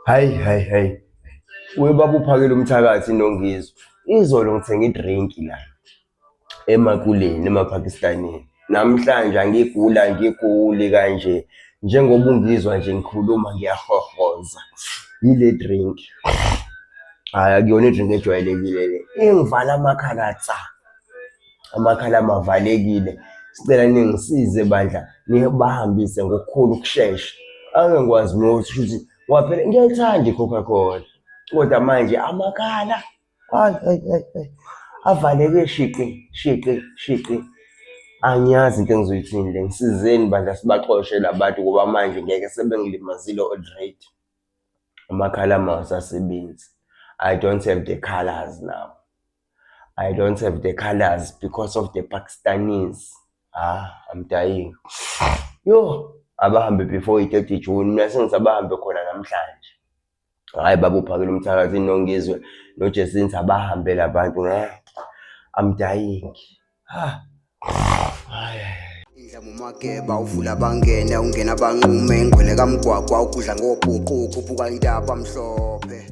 Hayi hayi hayi. Webaba uphakela umthakathi noNgizwe. Izolo ngithenga i-drink la emakuleni emaPakistanini. Namhlanje angigula ngiguli kanje. Njengoba ungizwa nje ngikhuluma ngiyahohoza. Yile drink. Hhayi akuyona i-drink ejwayelekile le. Ingivala amakhala tsa. Amakhala amavalekile. Sicela ningisize bandla nibahambise ngokukhulu ukushesha. Angeke ngikwazi mina ukuthi shuthi ngoba phela ngiyayithanda i-Coca Cola kodwa manje amakhala hayi hayi hayi hayi avaleke shiqi shiqi shiqi. Angiyazi into engizoyithini le, ngisizeni bandla sibaxoshe la bantu ngoba manje ngeke sebengilimazile already. Amakhala ami awasasebenzi. I don't have the colours now. I don't have the colours because of the Pakistanis. Ah, I'm dying. Yo, abahambe before i-30 June. Mina sengithi abahambe khona namhlanje. Hhayi baba uphakela umthakathi noNgizwe noJacinta abahambe la bantu ngeke. I'm dying. Ah. Hayi. Indla mumageba uvula bangene ungena banqume ingwele kamgwagwa ukudla ngobhuqu ukhuphuka intaba mhlophe.